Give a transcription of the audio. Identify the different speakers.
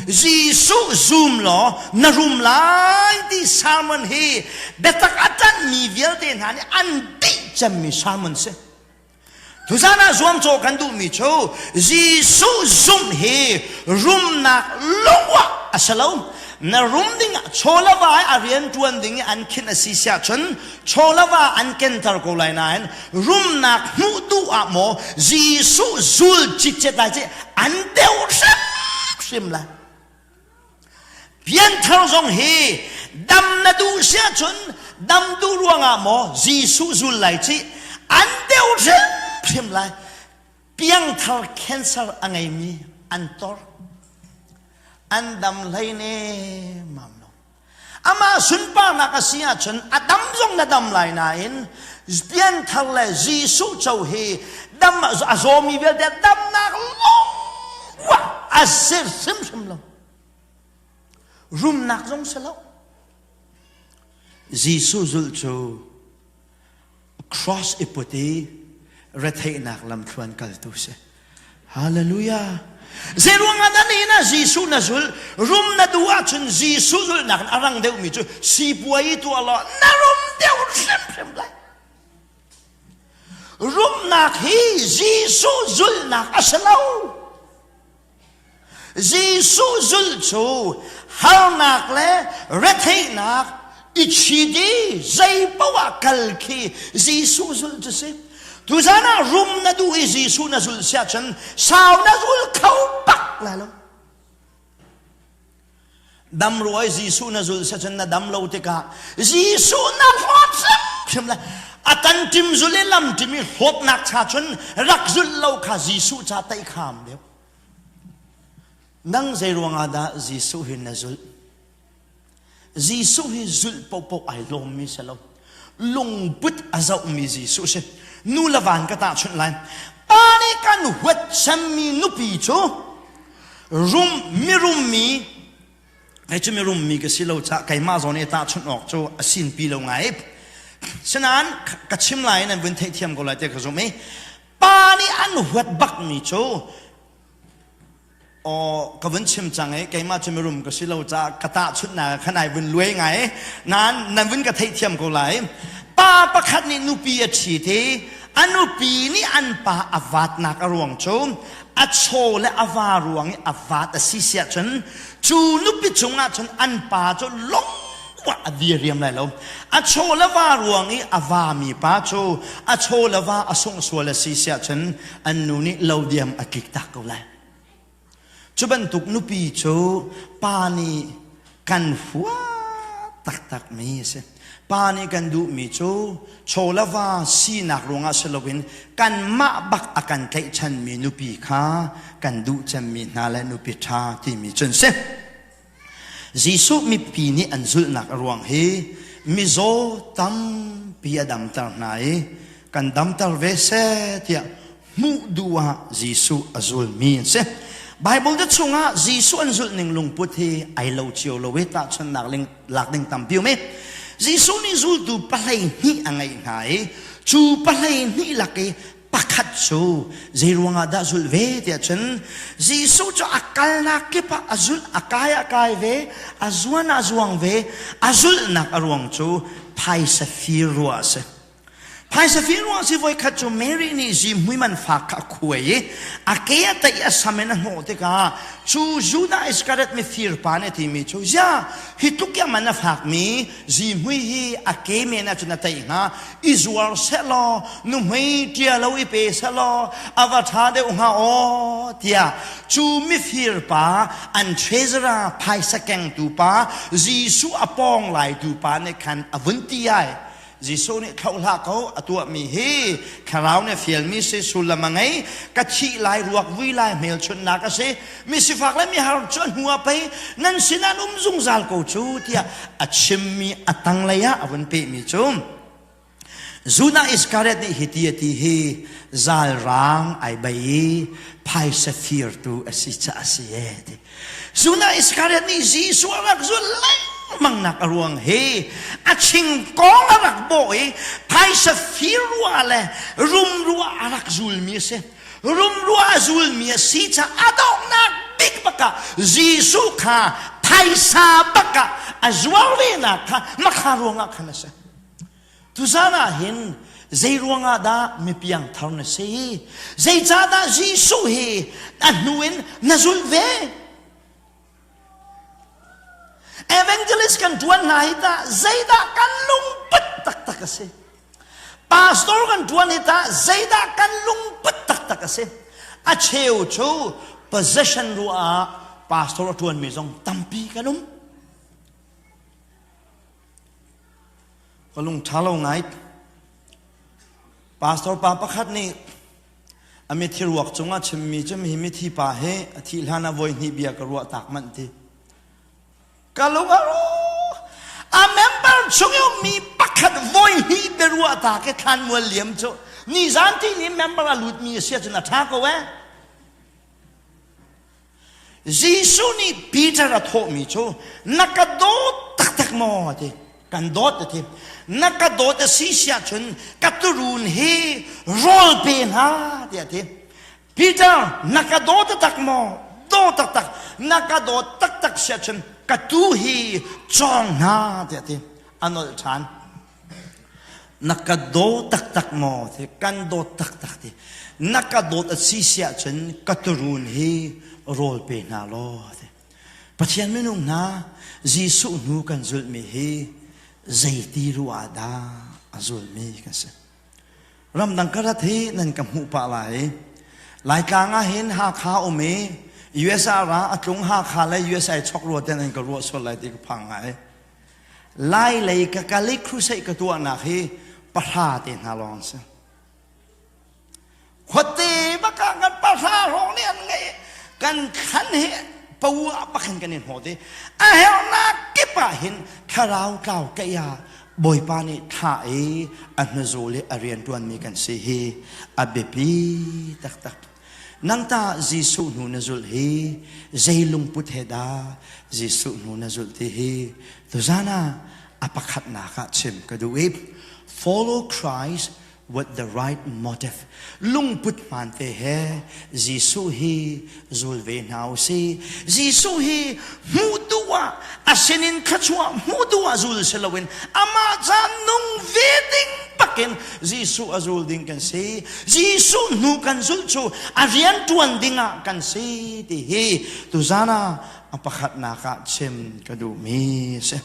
Speaker 1: Jesuh zum law na rum lai ti sermon hi biatak a ṭanhmi vialte hna nih an dih cemmi sermon si. Tuzan ah zuamcawh kan duhmi cu Jesuh zumh hi rumnak lungah a si lo. Na rum ding ah chawlava i a rian ṭuan ding i an khinh a si siah cun chawlava an kenter ko lai nain rumnak hmuh duh ah maw Jesuh zul citcet lai ci an deuh hrimhrim lai. Pianthar zong hi dam na duh si ahcun dam duh ruangah maw Jesuh zul lai ci an deuh hrimhrim lai. Piangthar cancer a ngeimi an tor. An dam hlei ne mam lo. Amah sunparnak a si ahcun a dam zong na dam lai nain pianthar le Jesuh co hi dam a zawmi vialte damnak lawng a si hrimhrim lo. Rumnak zong si lo. Jesuh zulh cu cross i put i retheihnak lamthluan kaltu si. Hallelujah. Zeiruang ah dah nihin ah Jesuh na zul rum na duh ahcun Jesuh zulhnak in a rang deuhmi cu sipuai i tuah law na rum deuh hrimhrim lai. Rumnak hi Jesuh zulhnak a si lo. Jesuh zulh cu harnak le retheihnak i chit i zei poah kal khi Jesuh zulh cu si. Tuzan ah rum na duh i Jesuh na zulh siah cun sau na zul kho bak lai lo. Dam rua i Jesuh na zulh siah cun na dam lo tikah Jesuh na hlawt hrimhrim lai. A tan tim zul i lam tim i hlawtnak cha cun rak zulh lo kha Jesuh ca teikham deuh. Nang zei ruangah dah Jesuh hi na zulh? Jesuh hi zulh paohpaoh ai lawmmi si lo. Lungput a zohmi Jesuh si. Nu le van ka tahchunh lai. Pa nih kan huat cemmi nupi cu rum mirummi kei cu mirummi ka si lo caah keimah zawn i tahchunh awk cu a sinpi lo ngai. Sinain ka chim lai in an vun theihthiam ko lai ti ka zumh i pa nih an huat bakmi cu Aw ka vun chim cang i keimah cu mirum ka si lo caah ka tahchunhnak khan ai vun luai ngai nain nan vun ka theihthiam ko lai. Pa pakhat nih nupi a ṭhit i a nupi nih an pa a vatnak a ruang cu a chaw le a va ruang i a vat a si siah cun cu nupi cungah cun an pa cu lung a diriam lai lo. A chaw le va ruang i a vami pa cu a chaw le va a sungh sual a si siah cun an nu nih lo diam a tlik tak ko lai. Cu bantuk nupi cu pa nih kan hua taktak mi a si. Pa nih kan duhmi cu chaw le va sinak ruangah si loin kanmah bak a kan tlaihchanmi nupi kha kan duh cemmi hna le nupi ṭha timi cun si. Jesuh mipi nih an zulhnak a ruang hi mizaw tampi a damter hna i kan damter ve seh tiah hmuh duh ah Jesuh a zulmi an si. Bible te chungah Jesuh an zulh ning lungput hi ai lo cio lo i tahchunhnak lak ding tampi um i Jesuh nih zultu pahlei hnih a ngeih hna i cu pahlei hnih lak i pakhat cu zei ruangah dah zulh ve tiah cun Jesuh cu a kalnak kip ah a zulh a kai a kai ve a zuan a zuang ve a zulhnak a ruang cu phaisa fir ruah a si phaisa fir ruah si voi khat cu Mary nih zihmui man fak kha a khuai i a ke a taih a sam in a hnawh tikah cu Judah Iskariot mifir pa nih a timi cu zia hi tluk ya man a fakmi zihmui hi a ke men ah cun a taih hnga i zuar sehlaw nuhmei ṭia lo i pe sehlaw a va ṭha deuh hnga aw tiah cu mifir pa an treasurer phaisa kengtu pa Jesuh a pawng laitu pa nih khan a vun ti ai Jesuh nih thloh hlah ko a tuahmi hi thlarau nih fialmi si sullam a ngei ka thih lai ruak vui lai hmelchunhnak a si mi sifak le mihar cu a hnu ah pei nan sinah an um zungzal ko cu tiah a chimmi a tanglei ah a vun pehmi cu Judah Iskariot nih hiti a ti hi zalrang ai bei i phaisa firtu a si caah a si e ti. Judah Iskariot nih Jesuh a rak zulh lengmang nak a ruang hi a chingkong a rak bawh i phaisa fir ruah le rum ruah a rak zulmi a si. Rum ruah a zulmi a si caah a donghnak bik. bik bak ah Jesuh kha phaisa bak ah a zuar ve nak kha makha ruangah khan a si. Tuzan ah hin zei ruangah dah mi piangthar na si? Zeicahdah Jesuh hi a hnu in na zulh ve? Evangelist kan ṭuan hna hi tah zeidah kan lungput taktak a si? Pastor kan ṭuan hi tah zeidah kan lungput taktak a si? A cheu cu position ruah ah pastor a ṭuanmi zong tampi kan um. Ka lung ṭha lo ngai. Pastor pa pakhat nih a mithi ruak cungah chimmi cu hi mithi pa hi a thih hlan ah voi hnih bia ka ruah tak manh ti. Ka lung a rawk. A member chung i ummi pakhat voi hnih biaruah ta ke thlanmual liam cu nizan ti ni member a lutmi a si ahcun a ṭha ko eh. Jesuh nih Peter a thawhmi cu na ka dawt taktak maw a ti. Kan dawt a ti. Na ka dawt a si si ahcun ka turuun hi rawl pe hna tiah a ti. Peter na ka daw taktak maw? Daw taktak. Na ka dawt taktak si ahcun ka tuu hi cawng hna tiah a ti. A nolh ṭhan. Na ka daw taktak maw ti kan dawt taktak ti na ka dawt a si si ahcun ka turuun hi rawl pe hna law ti Pathian minung hna Jesuh hnu kan zulhmi hi zeiti ruah dah a zulmi kan si ramdang ka rat hi nan ka hmuh pah lai Laitlang ah hin Hakha um i USA ra a tlung Hakha le USA chok rua ten an ka ruah sual lai ti ka phang ngai Lai lei ka kal i crusade ka tuahnak hi pahra te hna lawng an si. Khuate bak ah kan pahra hrawng nih an ngeih. Kan thlan hi paua bak hin kan i hnawt i a herhnak kip ah hin thlarau tlau keih ah Bawipa nih thlah i a hnuzul i a rianṭuanmi kan si hi a biapi taktak. Nang tah Jesuh hnu na zulh hi zei lungput he dah Jesuh hnu na zulh ti hi tuzan ah a pakhatnak ah chim ka duh i follow Christ with the right motive lungput hmaan te he Jesuh hi zul ve hna u si Jesuh hi hmuh duh ah a sinin thluachuah hmuh duh ah zul si loin amah ca nung ve ding bakin Jesuh a zul ding kan si. Jesuh hnu kan zulh cu a rian ṭuan ding ah kan si ti hi tuzan ah a pakhatnak ah chim ka duhmi a si.